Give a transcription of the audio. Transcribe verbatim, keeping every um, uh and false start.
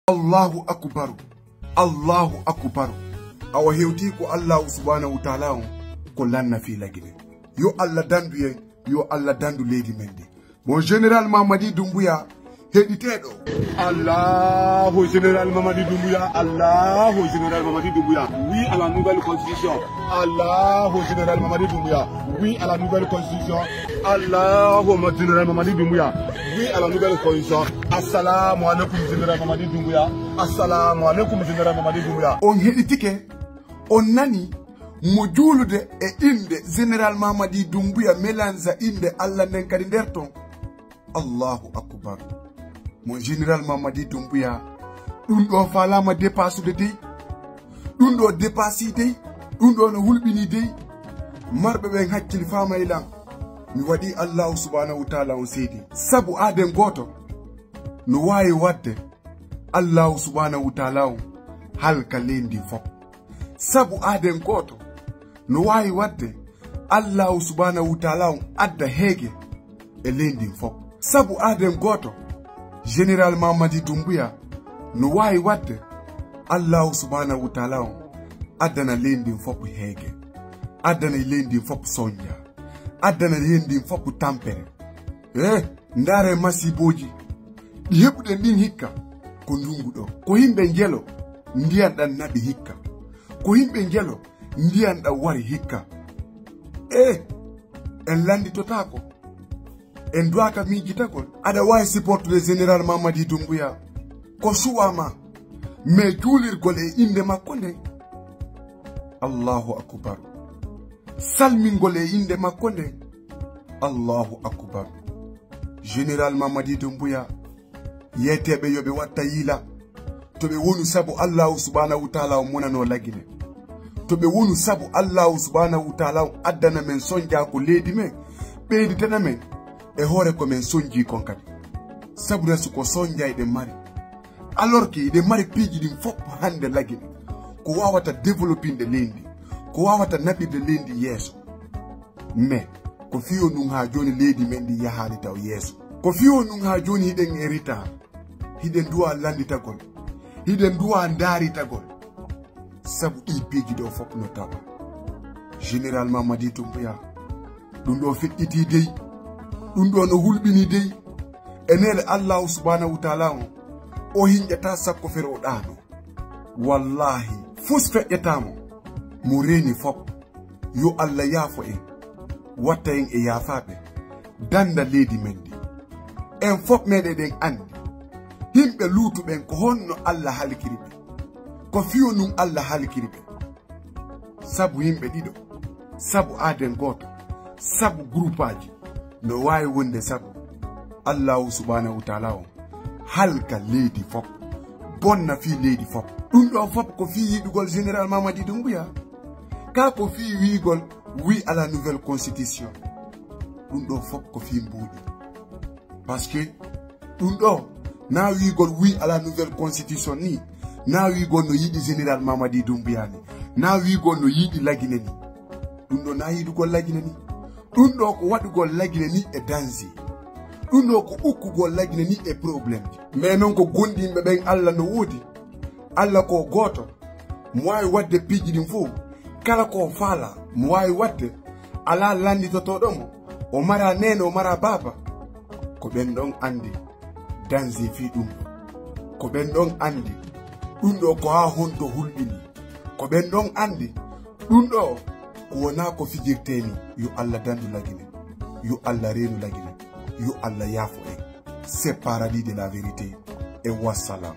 Allahu akbaru. Allahu akbaru. Awa hewti ko Allahu subhanahu wa taala on ko lanna fii Lagine. Yo Allah dandu en, yo Allah dandu leydi men ndi. Bon, Général Mamadi Doumbouya, heɗiteɗo. Allahu Général Mamadi Doumbouya, Allahu Général Mamadi Doumbouya. Oui à la nouvelle constitution. Allahu Général Mamadi Doumbouya. Oui à la nouvelle constitution. Allahu Général Mamadi Doumbouya. Oui à la nouvelle constitution. Assalamu alaikum Général Mamadi Doumbouya. Assalamu alaikum Général Mamadi Doumbouya. On heɗitike, on nani mo juulude e innde Général Mamadi Doumbouya, mélange innde Allah nden kadi nder ton. Allahu akbar. Mo Général Mamadi Doumbouya, ɗum ɗo faalama dépassude dey. Ɗum ɗo dépassi dey. Ɗum ɗo no hulɓini dey. Marɓe ɓen hakkil faama e lan. Mi waɗi Allahu subhanahu wa taala on seedi. Sabu aaden gooto no waawi waɗde Allahu subhanahu wa taala on halka leydi ndin fof. Sabu aaden gooto no waawi waɗde Allahu subhanahu wa taala on adda heege e leydi ndin fof. Sabu aaden gooto, Général Mamadi Doumbouya no waawi waɗde Allahu subhanahu wa taala on addana leydi ndin fof heege, addana leydi ndin fof sonja, addana leydi ndin fof tampere. Eh, ndaare masibooji ɗi heɓuɗen ɗin hikka ko ndungu ɗo. Ko yimɓe njelo ndiyan ɗan naɓi hikka. Ko yimɓe njelo ndiyan ɗan wari hikka. Eh, en lannditotaako. En duwaaka miijitagol. Aɗa waawi supportude Général Mamadi Doumbouya. Ko suwa ma. Mais juulirgol e innde makko nden. Allahu akbar. Salmingol e innde makko nden. Allahu akbar. Général Mamadi Doumbouya. Yeeteeɓe yo ɓe watta yiila. To ɓe wonu sabu Allahu subhanahu wa taala on monano Lagine. To ɓe wonu sabu Allahu subhanahu wa taala on addana men sonjaaku leydi men. Ɓeyditana men e hoore ko men sonji kon kadi. Sabu rasu ko sonjayɗe mari. Alors que iɗe mari piiji ɗin fof hannde Lagine. Ko waawata développinde leydi. Ko waawata naɓirde leydi yeeso. Mais, ko fiyo ndun haa jooni leydi men ndi yahaali taw yeeso. Ko fiyo ndun haa jooni hiɗen e retard. Hiɗen duwa lannditagol. Hiɗen duwa ndaaritagol. Sabu ɗii piiji ɗo fof no tawa. Général Mamadi Doumbouya. Ɗum ɗo feƴƴitii dey. Ɗum ɗo no hulɓini dey. E neene Allahu subhanahu wa taala on. O hinƴata sakko fere o ɗaano. Wallahi, fus feƴƴata mo. Mo reeni fof. Yo Allah yaafo en, watta en e yaafaaɓe, dannda leydi men ndi. En fof meɗeɗen anndi, yimɓe luutu ɓen ko honno Allah halkiri ɓe. Ko fiyo nun Allah halkiri ɓe. Sabu yimɓe ɗiɗo, sabu aaden gooto, sabu groupaaji, no waawi wonde sabu Allahu subhanahu wa taala on halka leydi fof, bonna fii leydi fof. Ɗum ɗo fof ko fii yiɗugol Général Mamadi Doumbouya. Ka ko fii wiigol oui à la nouvelle constitution. Ɗum ɗo fof ko fii mbuuɗi. Parce que ɗum ɗo, na wiigol oui à la nouvelle constitution ni, na wiigol no yiɗi Général Mamadi Doumbouya ni, na wiigol no yiɗi Lagine ni. Ɗum ɗo na yiɗugol Lagine ni. Ɗum ɗo ko waɗugol Lagine ni e danger. Ɗum ɗo ko ukkugol Lagine ni e problème ji. Mais noon ko gomɗinɓe ɓen Allah no woodi. Allah ko gooto. Mo waawi waɗde piiji ɗin fof. Kala ko faala, mo waawi waɗde. Alaa lannditotooɗo mo. O mara neene, o mara baaba. Ko ɓen ɗon anndi danger fii ɗum. Ko ɓen ɗon anndi ɗum ɗo ko haa honto hulɓini. Ko ɓen ɗon anndi ɗum ɗo ko wonaa ko fijirtee ni. Yo Allah dandu Lagine. Yo Allah reenu Lagine. Yo Allah yaafo en. C'est paradis de la vérité. E wassalam.